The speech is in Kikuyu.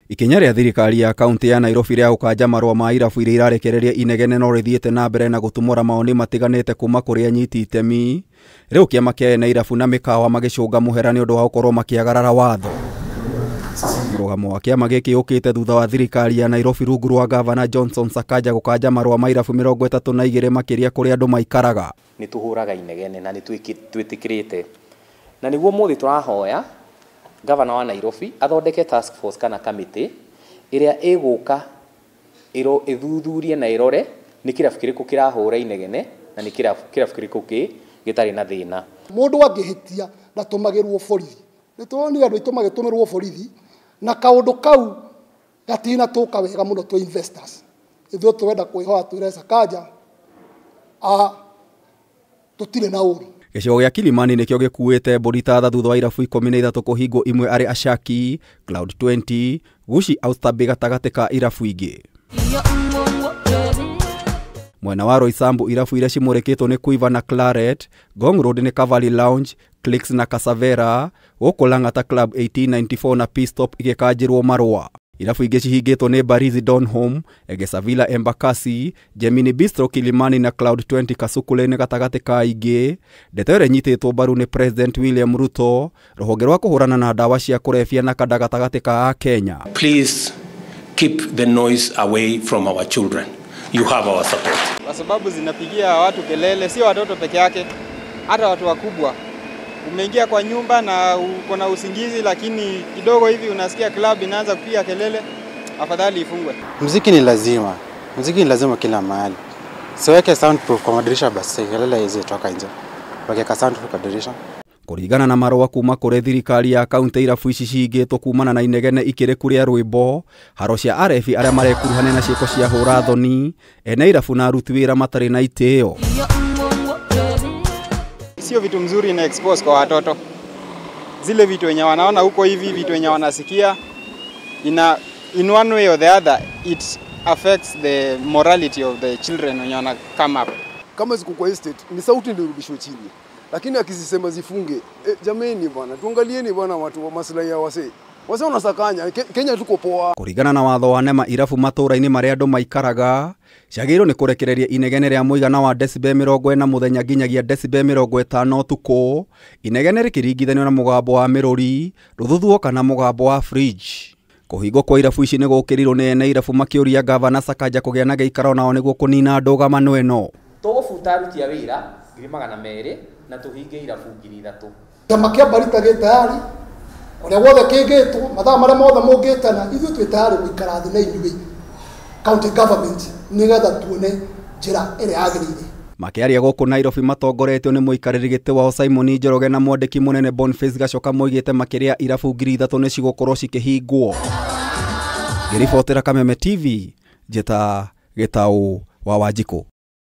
Ikinya rĩa thirikari ya kaunti ya Nairobi rĩa gũkanja marũa ma irabu iria irarekereria inegene no rĩthiĩte na mbere na gũtumũra mawoni matiganĩte kuma kũrĩ anyiti itemi. Rĩu kĩama kĩa ene irabu na mĩkawa magĩcũnga mũhera nĩ ũndũ wa gũkorwo makĩagarara watho. Mũrũgamo wa kĩama gĩkĩ ũkĩte thutha wa thirikari ya Nairobi rungu rwa gavana Johnson Sakaja gũkanja marũa ma irabu 32 makĩria kũrĩa andũ maikaraga. Nĩ tũhũraga inegene na nĩ twĩtĩkĩrĩte, na nĩguo mũthĩ tũrahoya gavana wa Nairobi athondeke task force kana kamĩtĩ ĩrĩa ĩgũka ĩthuthurie na ĩrore nĩ kĩrabu kĩrĩkũ kĩrahũra inegene na nĩ kĩrabu kĩrĩkũ gĩtarĩ na thĩna. Mũndũ angĩhĩtia ndatũmagĩrwo borithi, nĩ tũronire andũ aitũ magĩtũmĩrwo borithi na kaũndũ kau gatinatũka wega mũno twĩ investors. Ithuĩ tũrenda kwĩhoya twĩre Sakaja tũtirĩ na ũru. Gĩcigo gĩa Kilimani nĩkĩo gĩkuĩte mbũri ta tha thutha wa irabu 13 kũhingwo, imwe arĩ Ashaki, Cloud 20, Gushi Oysterbay gatagatĩ ka irabu ingĩ. Mwena wa Roysambu irabu iria cimũrĩkĩtwo nĩ Quiver na Claret, Ngong Road nĩ Cavalry Lounge, Clicks na Casavera, gũkũ Lang'ata Club 1894 na Peace Top igĩkanjĩrwo marũa. Irabu ingĩ cihingĩtwo nĩ Barizi Donholm, Egesa Villa Embakasi, Gemini Bistro Kilimani na Cloud 20 Kasukuleni gatagatĩ ka ingĩ. Ndeto ĩrĩa ĩnyitĩtwo mbaru nĩ President William Ruto, rũhonge rwa kũhũrana na ndawa cia kũrebia na kanda gatagatĩ ka Akenya. Please keep the noise away from our children. You have our support. Kwa sababu zinapigia watu kelele, sio watoto peke yake, hata watu wakubwa. Umeingia kwa nyumba na uko na usingizi, lakini kidogo hivi unasikia club inaanza kupiga kelele, afadhali ifungwe. Muziki ni lazima. Muziki ni lazima kila mahali. Siweke soundproof kwa madirisha basi kelele hizi toka nje. Weke soundproof kwa dirisha. Kũringana na marũa kuma kũrĩ thirikari ya kaunti, irabu ici cihingĩtwo kumana na inegene ikĩrĩku rĩa rwĩmbo, haro cia arebi arĩa marekuruhania na ciĩko cia hũra thoni, ene irabu na aruti wĩra matarĩ na itĩo. Sio vitu mzuri na expose kwa watoto. Zile vitu wenye wanaona huko hivi, vitu wenye wanasikia, in one way or the other it affects the morality of the children wenye wana come up. Kama ziko kwa estate ni sauti ndio irudishwe chini. Lakini akizisema zifunge, jameni bwana, tuangalieni bwana watu wa maslahi ya wasee. Wasee wanasakanya, Kenya tuko poa. Kũringana na watho wa NEMA, irabu matũũra-inĩ marĩa andũ maikaraga ciagĩrĩirwo nĩ kũrekereria inegene rĩa mũigana wa decibel 40 mũthenya nginyagia decibel 50 ũtukũ, inegene rĩkĩringithanio na mũgambo wa mĩrũri, rũthuthuo kana mũgambo wa fridge. Kũhingwo kwa irabu ici nĩ gũkĩrirwo nĩ ene irabu makĩũria gavana Sakaja kũgĩa na gĩikaro nao nĩguo kũnina ndũgamano ĩno. Tũgũbuta aruti a wĩra 200,000 na tũhinge irabu 3,000. Kĩama kĩa Mbarita gĩ tayari, kũrĩa guothe kĩngĩtwo, mathaa marĩa mothe mũngĩtana, ithuĩ twĩ tayari gũikara thĩ na inyuĩ county government nĩgetha tuone njĩra ĩrĩa yagĩrĩire. Makĩaria gũkũ Nairobi matongoretio nĩ mũikarĩri gĩtĩ wao Simon Njoroge na mwandĩki mũnene Boniface Gachoka moigĩte makĩria irabu 3,000 nĩ cigũkorwo cikĩhingwo. Ngĩribotera Kameme TV, njĩta Gĩtaũ wa Wanjikũ.